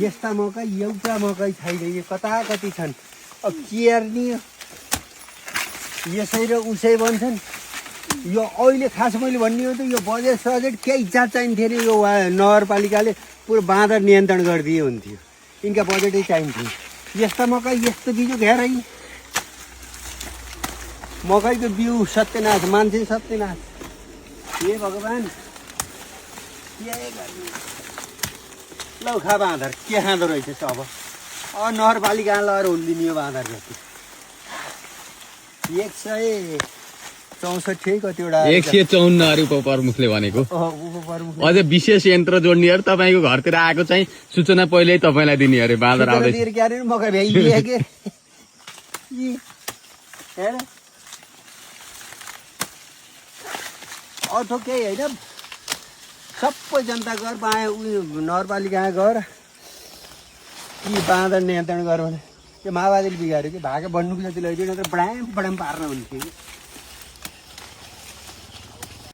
यस्ता मकै एउटा मकै छैन यो कता कति छन् अब केर्नी यसै र उसै भन्छन् यो अहिले खास मैले भन्ने हो त यो बजेट सजेट केही चाहिन्थ्यो अरे यो नगरपालिकाले पुरो बाँदर नियन्त्रण गरिदिए हुन्थ्यो यिनका बजेटै चाहिन्थ्यो यस्ता मकै यस्तो बिजो घेरै मकैको बिउ सत्यनाश मान्छे सत्यनाश हे भगवान् के गर्ने लौ खा बाँदर के खाँदो रहेछ अब नगरपालिका लगाएर हुन्दिने यो बाँदर जति 164 कतिवटा 154 अरे उपप्रमुखले भनेको अझै विशेष यन्त्र जोड्ने अरे तपाईँको घरतिर आएको चाहिँ सूचना पहिल्यै तपाईँलाई दिने अरे बाँदर आउँदैछ मकै भ्याइदिए के अथो केही होइन सबै जनता गर उयो नगरपालिका गर कि बाँदर नियन्त्रण गर भने त्यो माओवादीले बिगाऱ्यो कि भागा बन्नुको जति लैदियो नत्र बडाम पार्न हुन्थ्यो कि